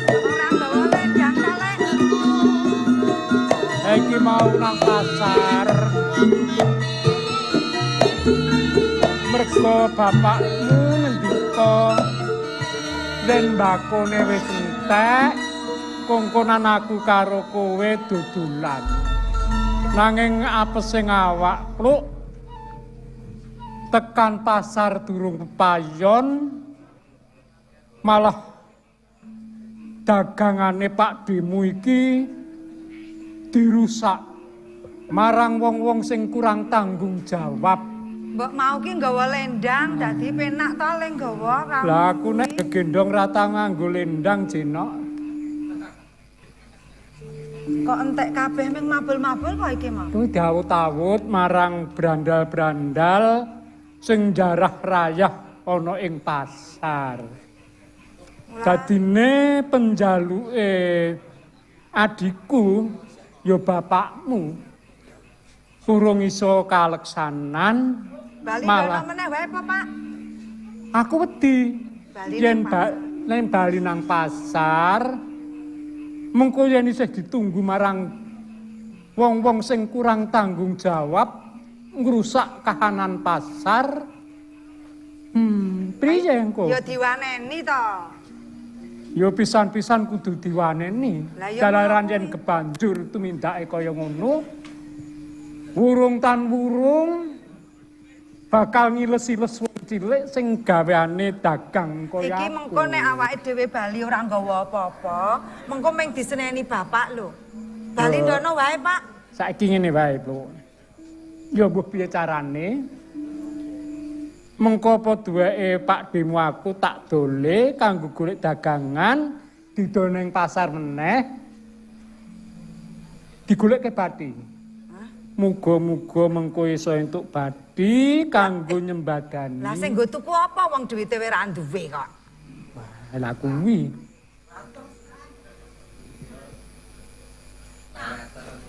Ora nggawa lendang ta, Lek? Iki mau nang pasar. Mergo bapakmu ngendika yen mbakone wis entek, kongkonan aku karo kowe dodolan. Nanging apese awak kluk tekan pasar durung pepayon, malah dagangane Pak Demu iki dirusak marang wong-wong sing kurang tanggung jawab. Mbok mau ki nggawa lendang dadi penak to le nggawa kamu. Lah aku nek gegendong ra tau nganggo lendang jenok. Kok entek kabeh ming mabul-mabul kok iki mau? Kuwi diawut-awut marang brandal-brandal sing jarah rayah ana ing pasar. Dadine penjaluke adikku ya bapakmu urung iso kaleksanan. Bali malah meneh wae apa, Pak? Aku wedi yen bali nang pasar mengko yen isih ditunggu marang wong-wong sing kurang tanggung jawab ngrusak kahanan pasar. Priye engko? Ya diwaneni to. Ya pisan-pisan kudu diwaneni. Jalaran yen kebanjur tumindake kaya ngono. Wurung tan wurung bakal ngiles-iles wong cilik sing gaweane dagang kaya iki mengko nek awake dhewe bali ora nggawa apa-apa, mengko mung diseneni bapak lho. Bali ndono wae, Pak. Saiki ngene wae, Bu. Ya mbuh piye carane? Mengko apa duweke Pak Demu aku tak dole kanggo golek dagangan didol ning pasar meneh. Digolekke bathi. Muga-muga mengko iso entuk bathi kanggo nyembadani. Lah sing nggo tuku apa wong duwite ora duwe kok. Wah, lah kuwi.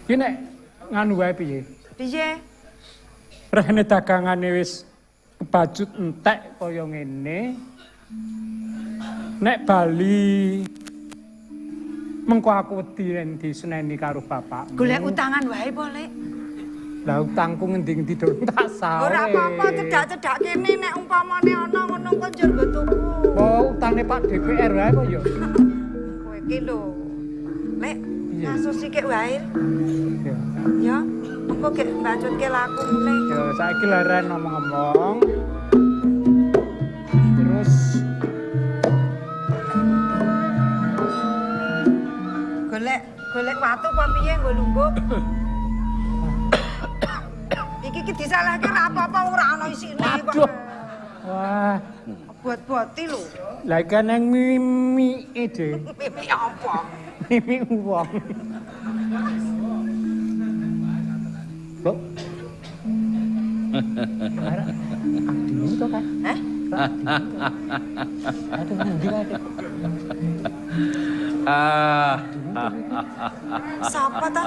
Ki nek nganu wae piye? Piye? Rehne dagangane wis kebacut entek kaya ngene. Nek bali mengko aku wedi yen diseneni karo bapakmu. Golek utangan wae po, Lek. Lah utangku ngendi-ngendi durung tak sawe. Ora apa-apa, cedak-cedak kene nek umpamane ana ngono kok njur nggo tuku. Oh, utange Pak DPR wae kok ya. Kowe iki lho. Lek, ngasus sithik wae. Ya. Ya, mengko gek mbacutke laku mulih. Ya, saiki leren ngomong-ngomong. Terus golek golek watu apa piye nggo lungguh? Iki ki disalahke ora apa-apa ora ana isine kok. Wah, buat-buati lho. Lah iki nang mimike dhewe. Mimik apa? Mimik wong. Kok? Adimu to, Kak? Hah? Aduh, ngendi kae? Ah. Sapa ta?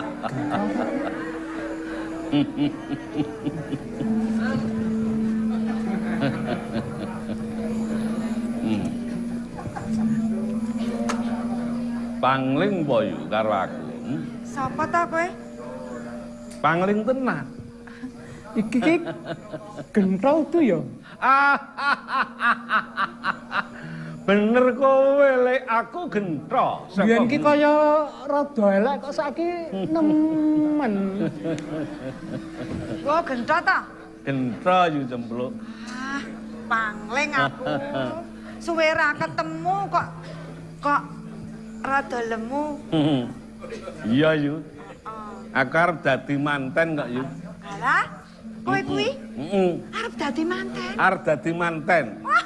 Pangling po yu karo aku. Sapa ta kowe? Pangling tenan. Iki ki gentol tuh ya. Bener kowe lek aku gentol. Biyen ki kaya rada elek kok saiki nemen. Wah, gentol ta? Gentol yu cempluk. Ah, pangling aku. Suwe ra ketemu kok kok rada lemu. Iya yu. Aku arep dadi manten kok yu. Alah, kowe kuwi? Heeh. Arep dadi manten. Arep dadi manten. Wah.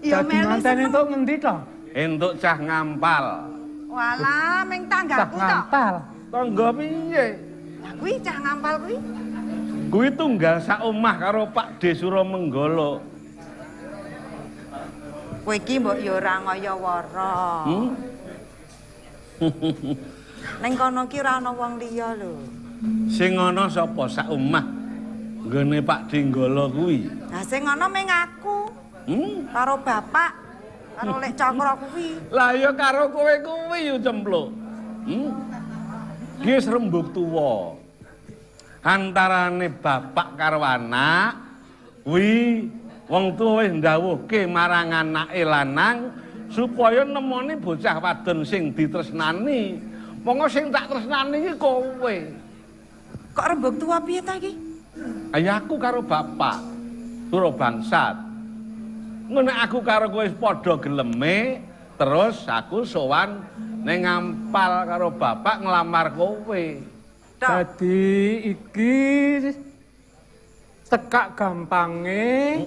Ya dadi manten entuk ngendi to? Entuk cah ngampal. Walah, ming tanggaku to. Cah ngampal. Tangga piye? Lah kuwi cah ngampal kuwi. Kuwi tunggal sak omah karo Pak De Suramenggala. Kowe iki mbok ya ora ngaya-wara. Ning kono ki ora ana wong liya lho. Sing ana sapa sak omah nggone Pak De Nggala kuwi? Lah sing ana ming aku. Karo bapak. Karo Lek Cakra kuwi. Lah ya karo kowe kuwi yo Cempluk. Ki wis rembug tuwa. Antarane bapak karo anak kuwi wong tuwa wis ndhawuhke marang anake lanang supaya nemoni bocah wadon sing ditresnani. Monggo sing tak tresnani iki kowe. Kok rembug tuwa piye ta iki? Ayahku karo bapak Surabangsat. Ngono aku karo kowe wis padha geleme, terus aku sowan ning Ngampal karo bapak nglamar kowe. Dadi iki tekak gampange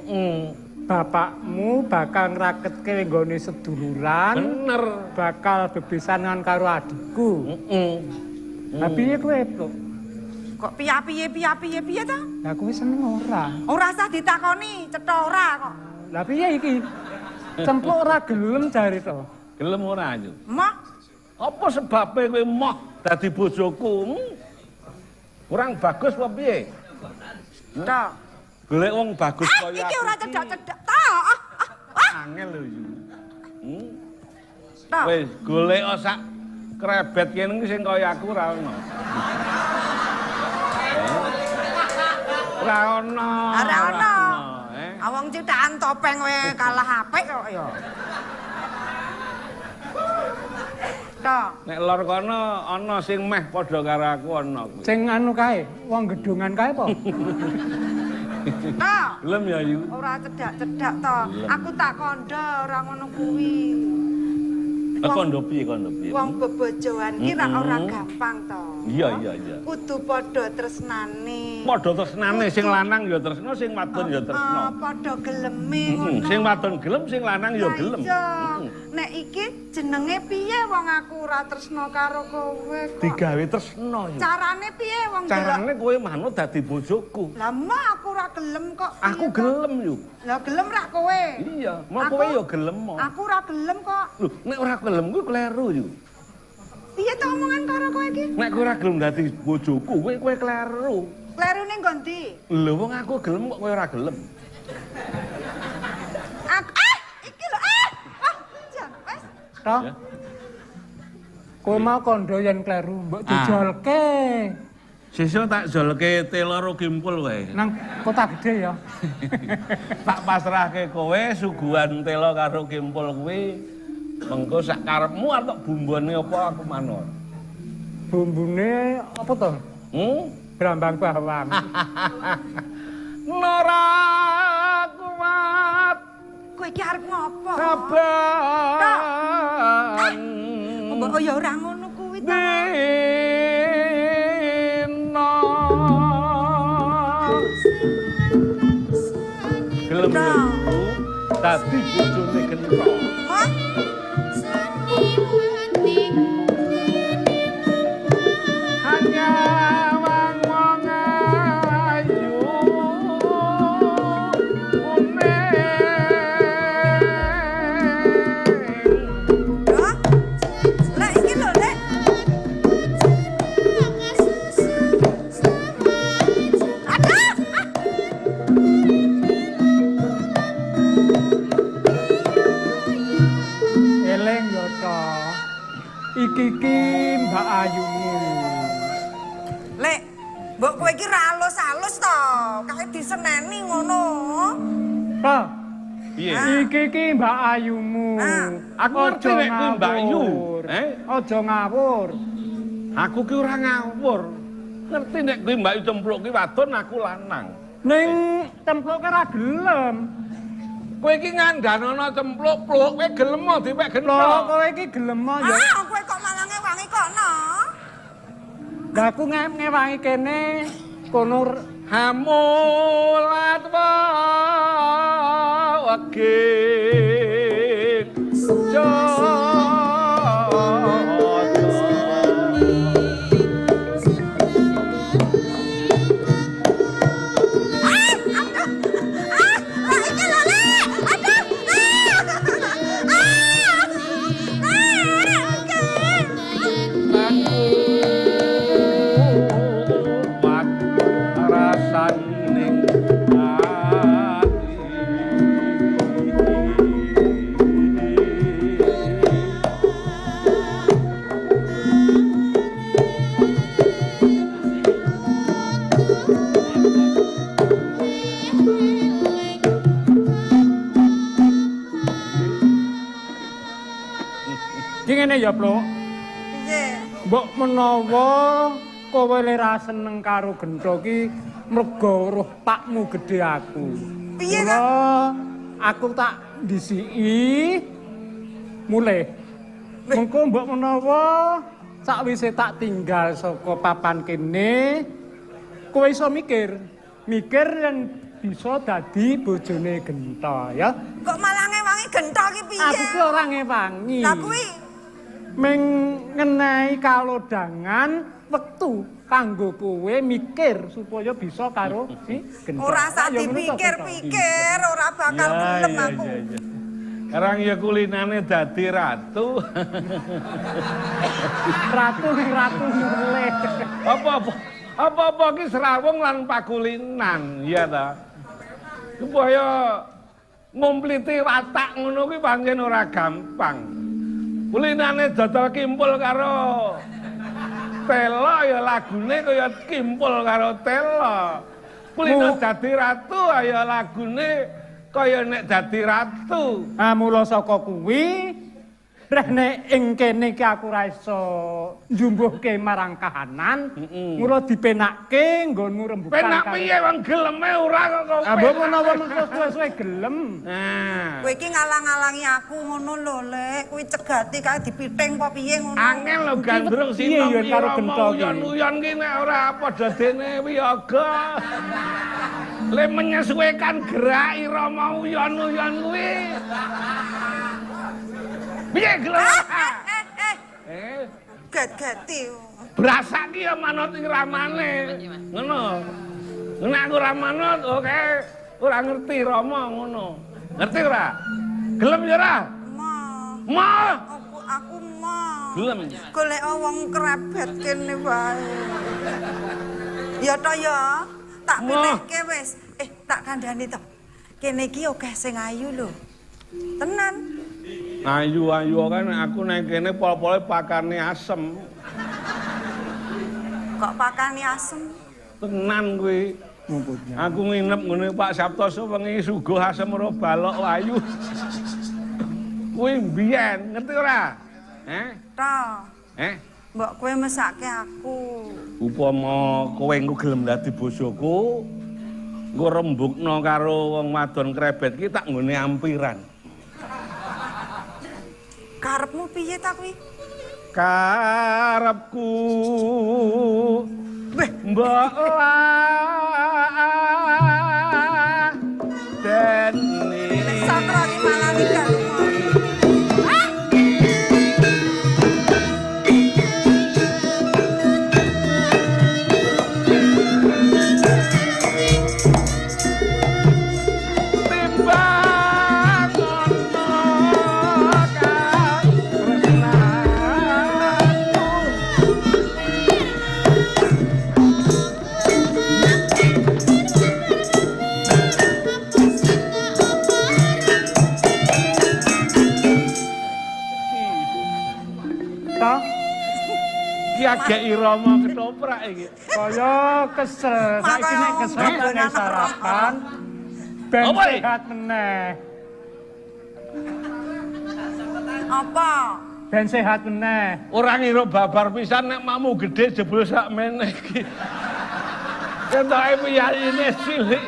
bapakmu bakal ngraketke nggone seduluran. Bener. Bakal bebesanan karo adikku. Lah piye kowe, Pluk? Kok piye-piye piye ta? Lah kowe seneng ora? Ora usah ditakoni, cetha ora kok. Lah piye iki? Cempluk ora gelem jare to. Gelem ora, Yu? Moh. Apa sebabe kowe moh dadi bojoku? Kurang bagus apa piye? Tok. Golek wong bagus kaya aku. Iki ora cedhak-cedhak ta. Angel lho, Yu. Wis golek sak krebet kene sing kaya aku ora ono. Ora ono. Ora ono. Wong cithakan topeng kowe kalah apik kok ya. Tok. Nek lor kono ana sing meh padha karo aku ana kuwi. Sing anu kae, wong gedhongan kae apa? Tok. Gelem ya, Yu? Ora cedhak-cedhak to. Aku tak kandha ora ngono kuwi. Kondo piye, kondo piye? Wong bebojoan ki ra ora gampang to. Iya, iya, iya. Kudu padha tresnane. Padha tresnane, sing lanang ya tresna, sing wadon ya tresna. Padha geleme ngono. Sing wadon gelem, sing lanang ya gelem. Nek iki jenenge piye wong aku ora tresna karo kowe kok. Digawe tresna ya. Carane piye wong delok? Carane kowe manut dadi bojoku. Lah mah aku ora gelem kok. Aku gelem yo. Lah gelem ra kowe? Iya, mau kowe ya gelem. Aku ora gelem kok. Lho, nek ora gelem kuwi kleru yo. Piye to omongan karo kowe iki? Nek kowe ora gelem dadi bojoku, kowe kowe kleru. Klerune nggo ndi? Lho wong aku gelem kok kowe ora gelem. Aku iki lho jan wis. Toh. Kowe mau kandha yen kleru, mbok dijolke. Sesuk tak jolke telo gimpul kowe. Nang kota gede ya. Tak pasrahke kowe suguhan telo karo gimpul kuwi. Mengko sak karepmu atau bumbone apa aku manut. Bumbune apa to? Brambang bawang. Nora kuat. Kowe iki arep ngopo? Sabar. Mbok ya ora ngono kuwi ta. Dino. Gelem dadi bojone Gentha. Hah? Hanya wong wong ayu kuning. Lek iki lho, Lek. Aduh! Eleng yo to. Iki ki Mbak Ayumu. Lek, mbok kowe iki ra alus-alus to, kae diseneni ngono. Toh, Piye? iki ki Mbak Ayumu. Aku ngerti nek kuwi Mbak Ayu. Aja ngawur. Aku ki ora ngawur. Ngerti nek kuwi Mbak Ayu Cempluk ki wadon, aku lanang. Ning Cempluk ki ora gelem. Kowe iki ngandhanono Cempluk, pluk, kowe gelem dipek gentha. Lho, kowe iki gelem ya. Ah, kowe kok malah ngewangi kono. Lah aku ngewangi kene kono hamulat wage. Rasaning ati. Ki ngene ya, Pluk. Piye? Mbok menawa kowe le ra seneng karo Gento ki mergo weruh pakmu gedhe aku. Piye ta? Aku tak ndisiki mulih. Mengko mbok menawa sakwise tak tinggal saka papan kene kowe iso mikir. Mikir yen bisa dadi bojone Gento ya. Kok malah ngewangi Gento ki piye? Aku ki ora ngewangi. Lah kuwi ming ngenehi kalodangan wektu kanggo kowe mikir supaya bisa karo si Gento. Ora usah dipikir-pikir, ora bakal gelem aku. Karang ya kulinane dadi ratu. Ratu ning ratu mulih. Apa-apa apa-apa ki srawung lan pakulinan, ya ta. Supaya ngumpliti watak ngono kuwi pancen ora gampang. Kulinane dodol kimpul karo telo ya lagune kaya kimpul karo telo. Kulino dadi ratu ya lagune kaya nek dadi ratu. Ah mula saka kuwi reh nek ing kene iki aku ora iso njumbuhke marang kahanan, mula dipenakke nggonmu rembukan. Penak piye wong geleme ora kok kowe. Ah mbok menawa suwe-suwe gelem. Nah. Kowe iki ngalang-alangi aku ngono lho, Lek. Kuwi cegati kae dipiting apa piye ngono. Angel lho gandrung sinom karo Gento ki. Uyon-uyon ki nek ora padha dene wiyaga. Le menyesuaikan gerak irama uyon-uyon kuwi. Piye gelem? Gat-gati. Brasak ki ya manut iramane. Ngono. Nek aku ora manut, oke, ora ngerti rama ngono. Ngerti ora? Gelem ya ora? Moh. Moh. Aku moh. Gelem. Golek wong krebet kene wae. Ya ta ya, tak pilihke wis. Tak kandhani to. Kene iki akeh sing ayu lho. Tenan. Ayu-ayu kan aku nang kene pol-pole pakane asem. Kok pakane asem? Tenan kuwi. Aku nginep ngene Pak Saptoso wengi suguh asem ora balok ayu. Kuwi mbiyen, ngerti ora? Heh? Ta. Heh? Mbok kowe mesake aku. Upama kowe engko gelem dadi bojoku, engko rembugno karo wong wadon krebet ki tak nggone ampiran. Karepmu piye ta kuwi? Karepku mbok ladeni. Sakro iki malah tinggal. Agek irama ketoprak iki. Kaya kesel. Saiki nek kesel nek sarapan ben sehat meneh. Apa? Ben sehat meneh. Ora ngira babar pisan nek makmu gedhe jebul sakmene iki. Ketoke piyayine cilik.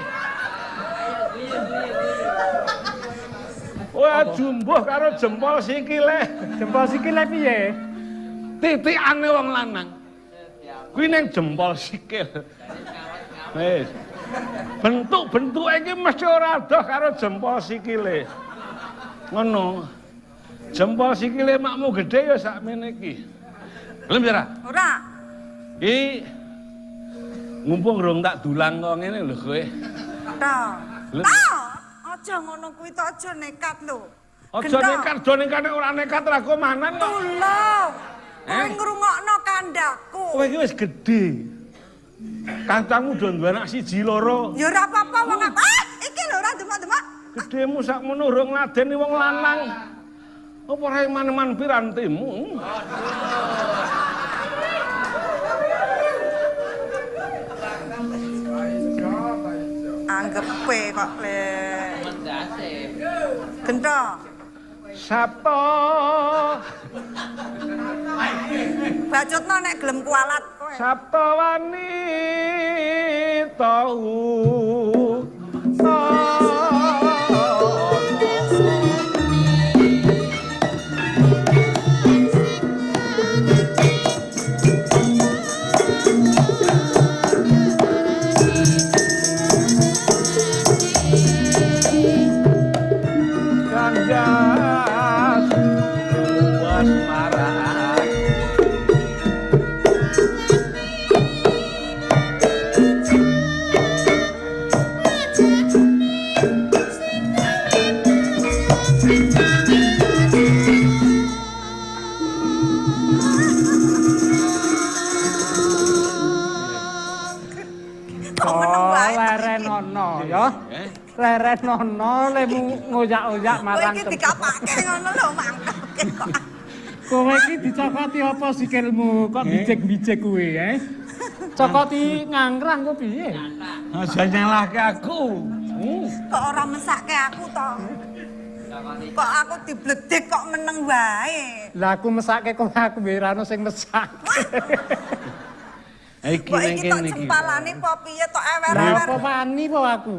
Wah, jumbuh karo jempol sikile. Jempol sikile piye? Titikane wong lanang. Kuwi ning jempol sikil. Wis. Bentuk-bentuke iki mesti ora adoh karo jempol sikile. Ngono. Jempol sikile makmu gedhe ya sakmene iki. Gelem ya ora? Ora. Iki ngumpung rong tak dulang kok ngene lho kowe. Ta. Ta. Aja ngono kuwi to, aja nekat lho. Aja nekat, aja nekat nek ora nekat ra komanan kok. Tulung. Kowe ngrungokno kandhaku. Kowe iki wis gedhe. Kancamu do duwe anak siji loro. Ya ora apa-apa wong aku. Ah, iki lho ora demak-demak. Gedhemu sakmono urung ngladeni wong lanang. Apa ora eman-eman pirantimu? Anggepe kok le. Gento. Sapa? Bacutno nek gelem kualat kowe. Sabta wanita. Ganjas wasmaran. Kok meneng Oh, wae. lerenono ya. Lerenono lemu ngoyak-oyak Kowe marang iki dikapake ngono lho mangkake kok. Kowe iki dicokoti apa sikilmu? Kok bijik-bijik kuwi, eh? Cokoti ngangrang kok piye? Aja nyalahke aku. Kok ora mesake aku to? Kok aku dibledek kok meneng wae. Lah aku mesake kowe aku ora ono sing mesake. Iki Kok nang iki tok kene iki. cempalane apa piye tok Lah ewer-ewer. apa wani apa aku?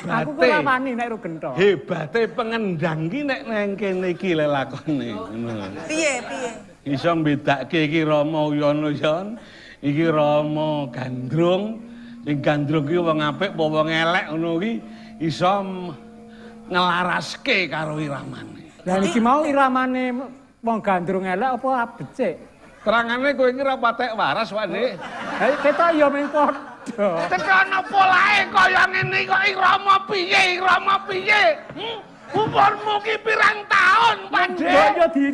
Aku kok Hebate. ora wani nek ro gentho. Hebate pengendang ki nek nang kene iki lelakone ngono. Piye piye? Iso mbedake iki Rama Uyono Yon, iki Rama Gandrung. Sing Gandrung ki wong apik apa wong elek ngono ki iso ngelaraske karo iramane. Lah iki mau iramane wong gandrung elek apa becik? Terangane kowe iki ora patek waras, Pak Dik. Ha ketok ya mung padha. Tekan polahe kaya ngene kok irama piye, irama piye? Umurmu ki pirang taun, Pak Dik? Mbok yo di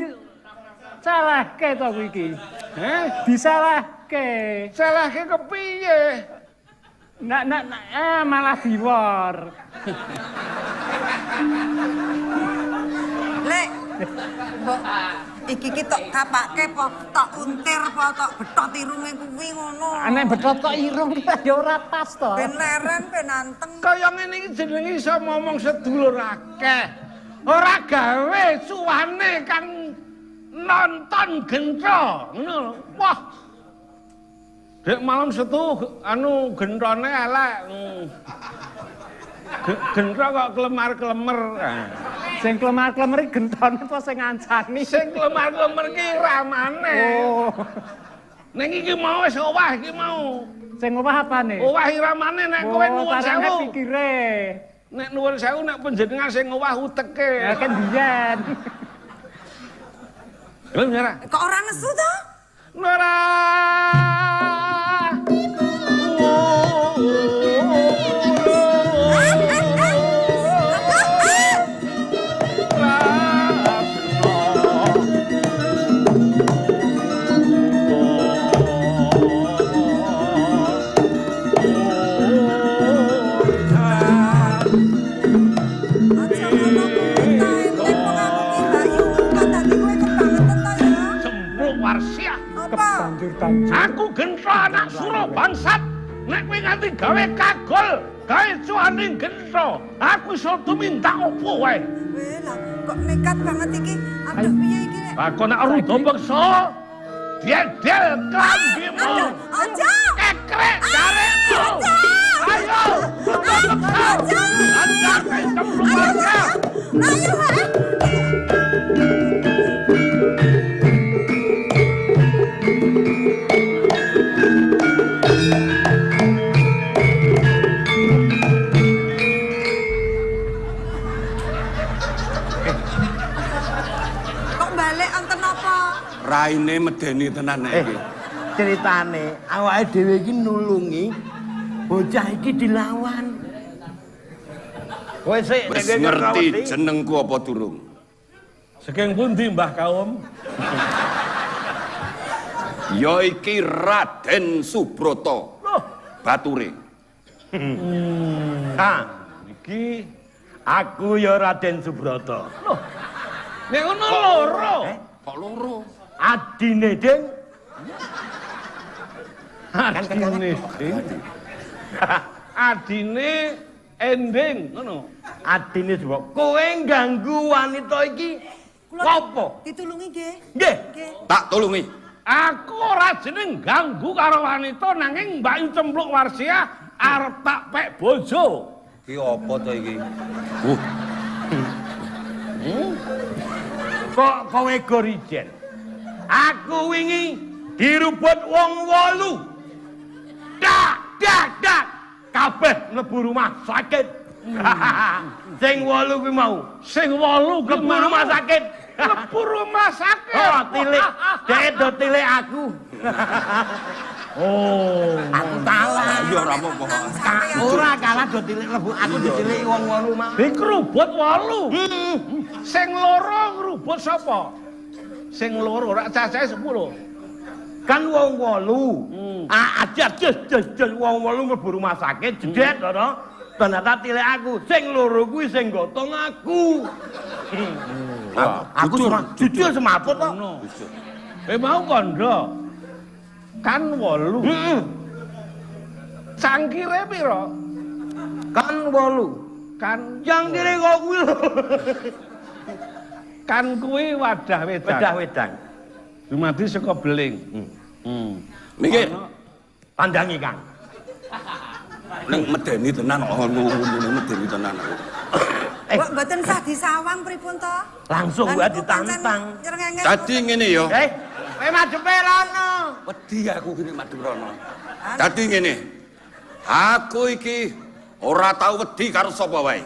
salahke to kuwi iki. Heh, Disalahke. salahke kepiye? Nak nak nak malah diwor. Lek. Mbok iki ki tok kapake apa tok untir apa tok betot irunge kuwi ngono. Nek betot kok irung ki ya ora pas to. Ben leren ben anteng. Kaya ngene iki jenenge iso ngomong sedulur akeh. Ora gawe suwane kang nonton gentro, ngono lho. Wah. Dek malam setu anu gentrone elek. Gentro kok klemar-klemer. Sing klemar-klemer iki gentone apa sing ngancani? Sing klemar-klemer ki ramane. Oh. Ning iki mau wis owah iki mau. Sing owah apane? Owah iramane nek kowe nuwun tarane sewu. pikire. Nek nuwun sewu nek panjenengan sing owah uteke. Ya kan biyen. Gelem ya ora? Kok ora nesu to? Nora. Aja ngono kuwi ta, enten wong aku ki Mbak Yu kok dadi kowe kebangetan ta ya. Cempluk warsiah. Apa? Banjur-banjur. Aku gentro anak suro bangsat. Nek kowe nganti gawe kagol, gawe cuane gentro, aku iso tumindak opo wae. Weh lah kok nekat banget iki. Aduh piye iki nek? Aku nek rudo peksa, diedel klambimu. Aduh, aja. Kekrek jarikmu. Ayo, rudo peksa. Antar cempluk warsiah. Ayo, ha. Kok balik wonten apa? Raine medeni tenan nek iki. Ceritane awake dhewe iki nulungi bocah iki dilawan. Kowe sik Wis ngerti jenengku apa durung? Saking pundi Mbah Kaum? Ya iki Raden Subroto. Loh, Bature. Ha, iki aku ya Raden Subroto. loh. Nek ngono loro. Kok loro? Adine Ding. Adine. Ding. Adine Ending ngono. Adine Subroto. Kowe ganggu wanita iki Kula apa? Ditulungi nggih. Nggih. Nggih. Tak tulungi. Aku ora jeneng ganggu karo wanita nanging Mbak Yu Cempluk Warsiah arep tak pek bojo. Ki apa to iki? Kok kowe gor ijen? Aku wingi dirubut wong 8. Dak dak dak. Kabeh mlebu rumah sakit. Sing 8 kuwi mau Sing 8 kuwi mlebu rumah sakit. Mlebu rumah sakit. Oh, tilik. Dek do tilik aku. Oh. Aku kalah. Ya ora apa-apa. Ora kalah do tilik mlebu. Aku ditiliki wong 8 mau. Dikrubut 8. Sing loro ngrubut sapa? Sing loro rak cacahe 10. Kan wong 8. Ah, aja jos jos jos wong 8 mlebu rumah sakit jedet to. Ternyata tilik aku. Sing loro kuwi sing gotong aku. Aku jujur semaput kok. Ngono. Kowe mau kandha. Kan 8. Heeh. Cangkire pira? Kan 8. Kan Cangkire kok kuwi lho. Kan kuwi wadah wedang. Wedah wedang. Dumadi saka beling. Mikir. Pandangi, Kang. Ning medeni tenan kok ngono medeni tenan aku. Mbok mboten sah disawang pripun to? Langsung Lah wae niku pancen ditantang. nyerengenge Dadi ngene ya. Kowe madhepe rono. Wedi aku gini madhep rono. Dadi ngene. Aku iki ora tau wedi karo sapa wae.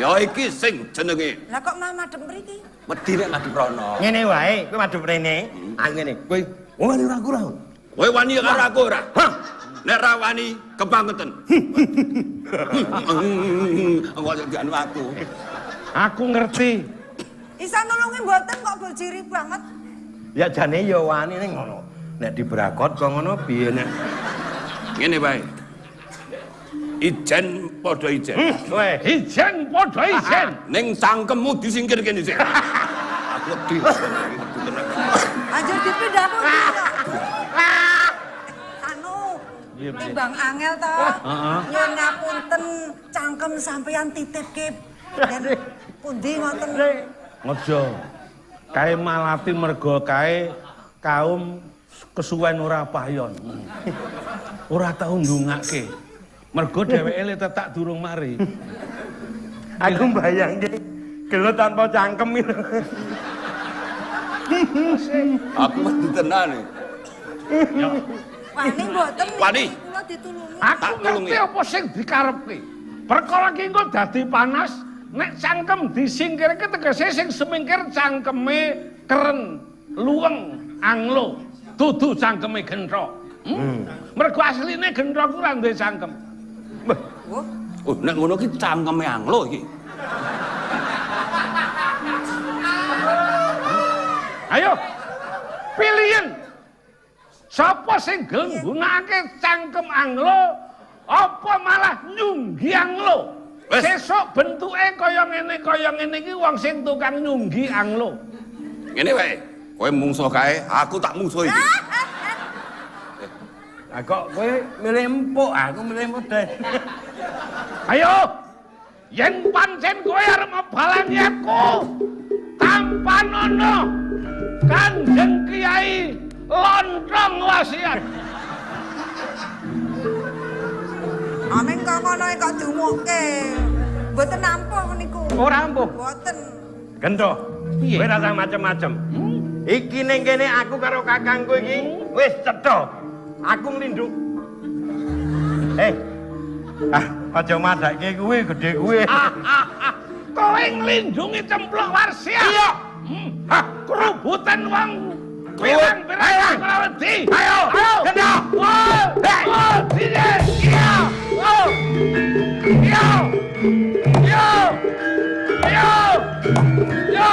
Ya iki sing jenenge Lah kok malah madhep mriki? wedi nek madhep rono. Ngene wae, kowe madhep rene. Aku ngene. Kowe wani ora aku ora. Kowe wani karo aku ora? Hah? Nek ra wani kebangeten. Kok dianu aku. Aku ngerti. Isa nulungi mboten kok bojiri banget. Ya jane ya wani ning ngono. Nek dibrakot kok ngono piye nek. Ngene wae. Ijen padha ijen. Kowe Ijen padha ijen. Ning cangkemmu disingkir kene sik. Aku wedi. Wedi tenan. Anjur dipindah pundi to? Anu, timbang angel to. Nyuwun ngapunten cangkem sampeyan titipke. Yen pundi ngoten. Ngojo. Kae malati mergo kae kaum kesuwen ora payon. Ora tau ndongake. Mergo dheweke le tetak durung mari. Aku mbayangke gelo tanpa cangkem iki. Aku wedi tenan. Wani mboten. Wani. Kula ditulungi. Aku Tak tulungi. ngerti apa sing dikarepke. Perkara ki engko dadi panas, nek cangkem disingkirke tegese sing semingkir cangkeme keren, luweng, anglo, dudu cangkeme gentho. Mergo asline gentho ku ora duwe cangkem. Wah, Oh, nek ngono ki cangkeme anglo iki. Ayo. Pilihan. Sapa sing gelem nggunakake cangkem anglo apa malah nyunggi anglo? Wes. Sesuk bentuke kaya ngene iki wong sing tukang nyunggi anglo. Ngene wae. Kowe mungsuh kae, aku tak mungsuh iki. Lah kok kowe milih empuk, aku milih model. Ayo. Yen pancen kowe arep mabalangi aku, tampanono Kanjeng Kiai Lontong Wasiat. Amin kok ngono kok diumukke. Mboten ampuh niku. Ora ampuh. Mboten. Gento. Piye? Kowe ora usah macem-macem. Iki ning kene aku karo kakangku iki wis cetha. Aku nglindung. Ah, aja madhakke kuwi gedhe kuwi. Kowe nglindungi Cempluk Warsiah. Iya. Hah, kerubutan wong pirang-pirang ora wedi. Ayo. Ayo. Gento. Wah, wah, sini. Iya. Oh. Iya. Iya. Iya. Iya.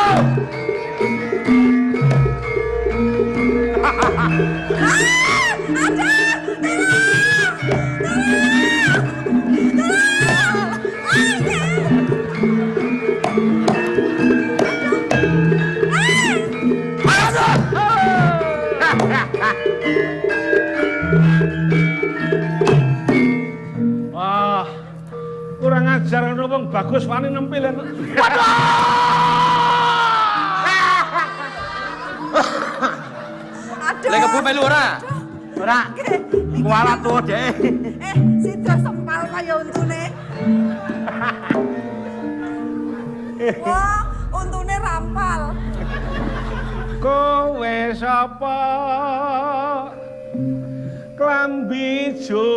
Ah, ada. Tolong. Tolong. Tolong. Ah, iya. Dikejar ana wong bagus wani nempel. Aduh. Lek kebu melu ora? Ora. Kualat tuwa dhek. Eh, sida sempal kaya untune. Wah, untune rampal. Kowe sapa? Klambi ijo.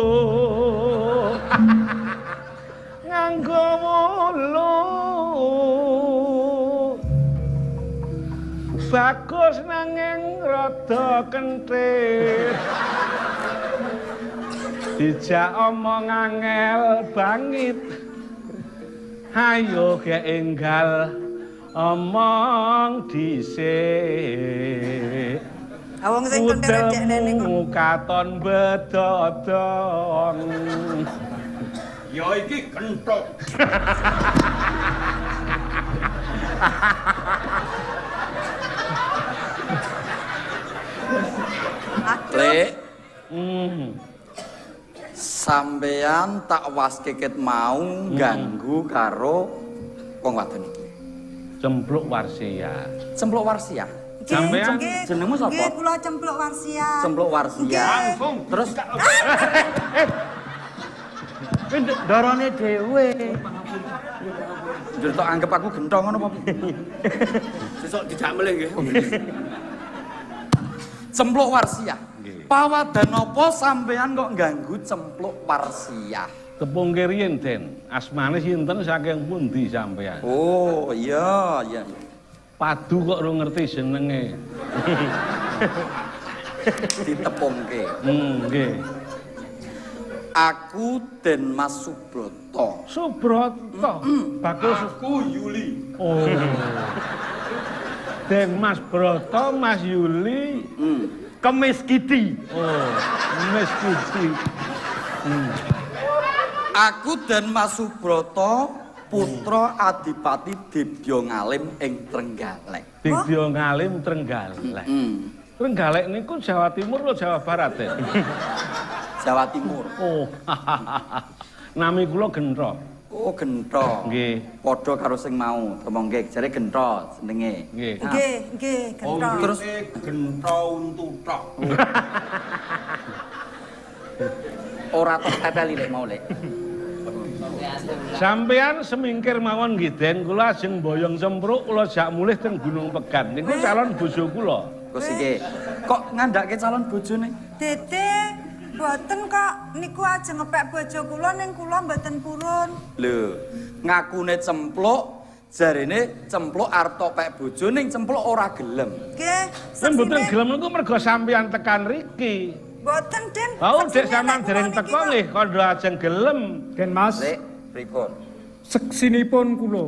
Nganggo wulu. Bagus nanging rada kenthit. Dijak omong angel bangit. Ayo gek enggal omong dhisik. Ah wong sing kenthir dekne niku. Udelmu katon bedodong. Ya iki genthok. Aduh. Lek. Sampean tak waske ket mau ganggu karo wong wadon iki. Cempluk Warsia. Cempluk Warsia. Nggih, Sampean nggih. jenengmu sapa? Nggih, kula Cempluk Warsia. Cempluk Warsia. Nggih. Terus Kuwi ndorone dhewe. njur tok anggap aku gentong ngono apa piye? Sesuk dijak melih nggih. Cempluk Warsia. Pawadan apa sampean kok ganggu Cempluk Warsia? Tepung riyin, Den. Asmane sinten saking pundi sampean? Oh, iya, iya. iya. Padu kok ora ngerti jenenge. Ditepungke. Nggih. Aku Den Mas Subroto. Subroto. Bagus. Aku Yuli. Oh. Den Mas Broto, Mas Yuli. Kemis Kidi. Oh, Mas Kidi. Aku Den Mas Subroto, putra Adipati Dibya Ngalim ing Trenggalek. Dibya Ngalim Trenggalek. Trenggalek niku Jawa Timur lho Jawa Barat, Den? Jawa Timur. Oh. Nami kula Gentho. Oh, Gentho. Nggih. Padha karo sing mau, temongke jare Gentho jenenge. Nggih. Nggih, nggih, gentho. Terus gentho untu tok. ora tok teteli lek mau lek. Sampean semingkir mawon nggih Den, kula ajeng boyong cempruk kula jak mulih teng Gunung Pegat. Niku calon bojo kula. Terus iki kok ngandhake calon bojone? Dede mboten kok niku aja ngepek bojo kula ning kula mboten purun. Lho, ngakune cempluk jarene cempluk arep topek bojo ning cempluk ora gelem. Nggih, Nek mboten seksine- gelem niku mergo sampean tekan riki. Mboten, Den. Wau dek Seksine sampean nek dereng kula niki teko kok. nggih kandha ajeng gelem. Den Mas, Lek, pripun? seksinipun kula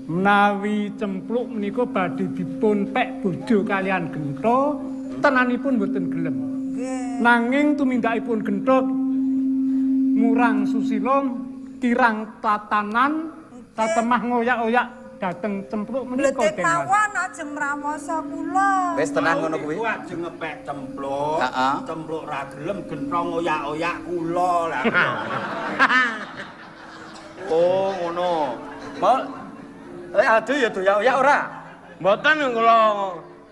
menawi Cempluk menika badhe dipun pek bojo kalian Gentho, tenanipun mboten gelem. Nggih. Nanging tumindakipun Gentho murang susila kirang tatanan satemah ngoyak-oyak dhateng Cempluk menika Bledek Den Mas. mawon ajeng mramosa kula. Wis tenan ngono kuwi. Iku ajeng ngepek cempluk. Heeh. Cempluk ra gelem gentho ngoyak-oyak kula lah. Oh, ngono. Mau lek aduh ya doyak-oyak ora? Mboten kula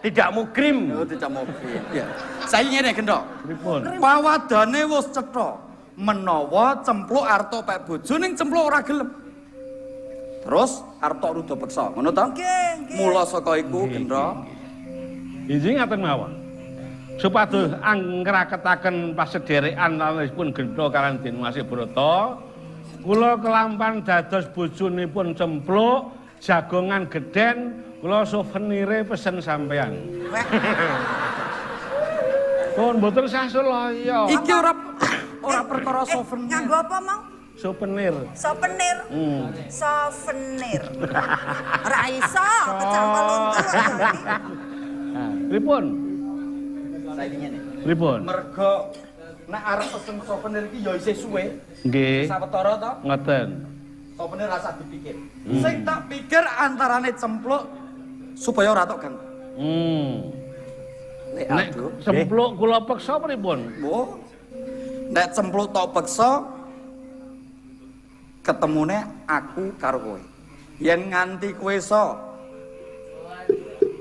tidak mukrim. Oh, tidak mobil. Ya. Saiki ngene, Gentho. Pripun? Pawadane wis cetha. Menawa cempluk arep topek bojo ning cempluk ora gelem. Terus arep tok ruda peksa, ngono to? Nggih, nggih. Mula saka iku, Gentho, Injing ngaten mawon. Supados angraketaken pasederekan lalisipun Gentho kalian Den Mas Broto, kula kelampan dados bojonipun Cempluk, jagongan gedhen, kula souvenire pesen sampean. Weh, Pun mboten sah sulaya. iki ora ora perkara souvenir. Nganggo apa, Mang? Souvenir. Souvenir. Souvenir. Ora iso kecangkel untu kok jadi. Pripun? Saiki ngene. Pripun? Mergo nek arep pesen souvenir iki ya isih suwe. Nggih. Sawetara to, Ngoten. souvenir rasa dipikir. Sing tak pikir antarane cempluk supaya ora tok ganggu. Lek Nek aduh. cempluk kula peksa pripun? Oh. Nek cempluk tok peksa Ketemune aku karo kowe. Yen nganti kowe iso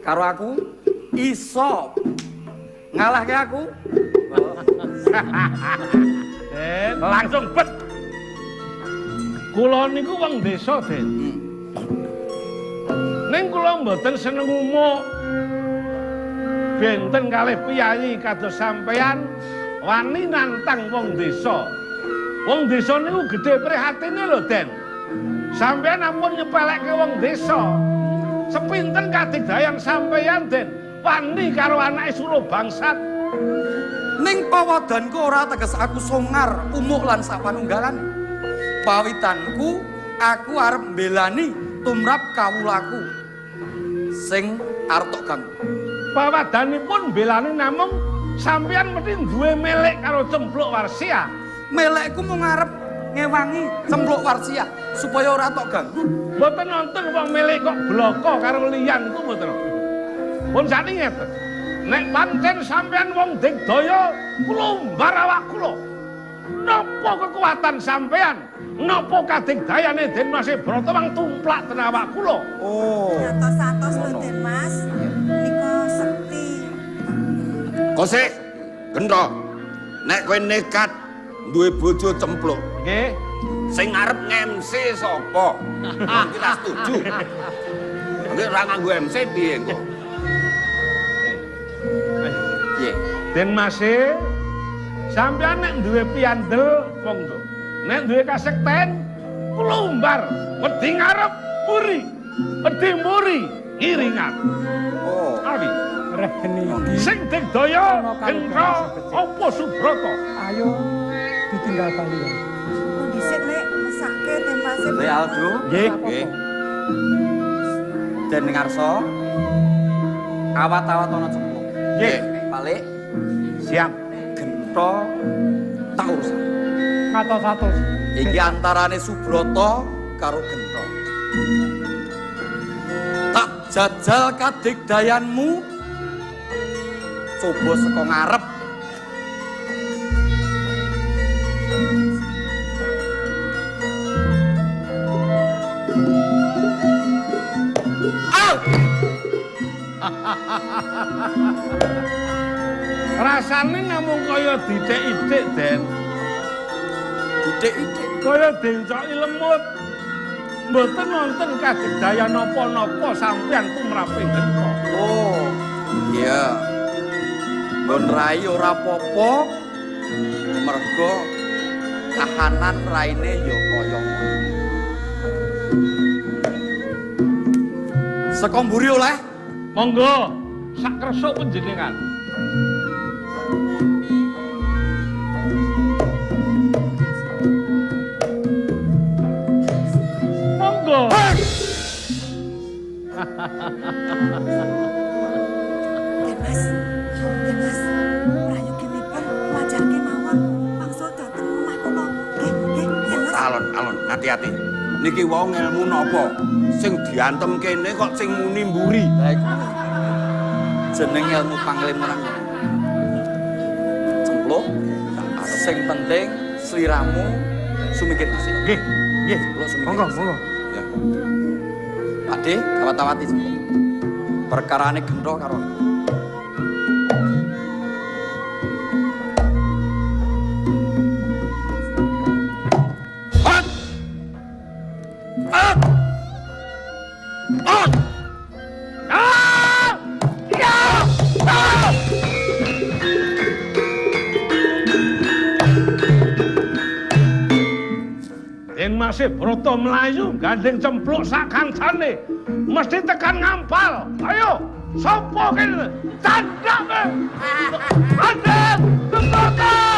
karo aku iso ngalahke aku. Den, langsung bet. Kula niku wong desa, Den. Ning kula mboten seneng umuk. Benten kalih piyayi kados sampean wani nantang wong desa. Wong desa niku gedhe prihatine lho, Den. Sampean ampun nyepelekke wong desa. Sepinten kadigdayan sampean, Den, wani karo anake Suro Bangsat. Ning pawadanku ora teges aku songar, umuk lan sapanunggalane. Pawitanku aku arep mbelani tumrap kawulaku sing arep tok ganggu. Pawadanipun mbelani namung sampean mesti duwe melek karo Cempluk Warsia. Melekku mung arep ngewangi Cempluk Warsia supaya ora tok ganggu. Mboten nonton wong melek kok bloko karo liyan ku mboten. Pun sakniki ngeten. Nek pancen sampean wong digdaya, kula umbar awak kula. Napa kekuatan sampean? Napa kadigdayane Den Mas Brata wang tumplak ten awak kula? Oh. Atos-atos lho Den Mas. Nika sekti. Kosek, Gento. Nek kowe nekat duwe bojo cempluk. Nggih. Sing arep nge-MC sapa? Iki ra setuju. Nek ora nganggo MC piye engko? Piye? Den Mase, sampean nek duwe piandel monggo. Nek duwe kasekten kula umbar, wedi ngarep mburi. Wedi mburi ngiringan. Oh. Awi. Reheni iki. Sing digdaya Gento apa Subrata? Ayo ditinggal bali wae. Oh dhisik Lek, mesake Den Mase. Le Aldo, Nggih. nggih. Den Ngarso. Awat-awat ana cempluk. Nggih. Balik Siap. Gento tak urusan. Atos-atos. Iki antarane Subrata karo Gento. Tak jajal kadigdayanmu. Coba saka ngarep. Au! Rasane namung kaya dithik-ithik, Den. Dithik-ithik. Kaya dencoki lemut. Mboten wonten kadigdayan napa-napa sampean tumrape Gento. Oh. Iya. Nggon rai ora apa-apa. Mergo kahanan raine ya kaya ngono. Saka mburi oleh? Monggo, sak kersa panjenengan. Monggo. Den Mas, Den Mas, prayoginipun wajarke mawon mangsa dhateng omah kula. Nggih, nggih, Den Mas. Alon-alon, hati-hati. Niki wau ngelmu napa? Sing diantem kene kok sing muni mburi. Lah iku jeneng ilmu panglimunan. Cempluk, sing penting sliramu sumikir dhisik. Nggih, nggih. Cempluk sumikir. Monggo, dhisik. monggo. Ya. Pakde, kawat-awati cempluk. Perkarane Gento karo aku. Hot! Hot! Hot! Ah! Ya! Ah! Den Mase Brata mlayu gandeng cempluk sak kancane. Mesti tekan ngampal. Ayo, sapa kene? Candhak kowe. Gandeng Subrata!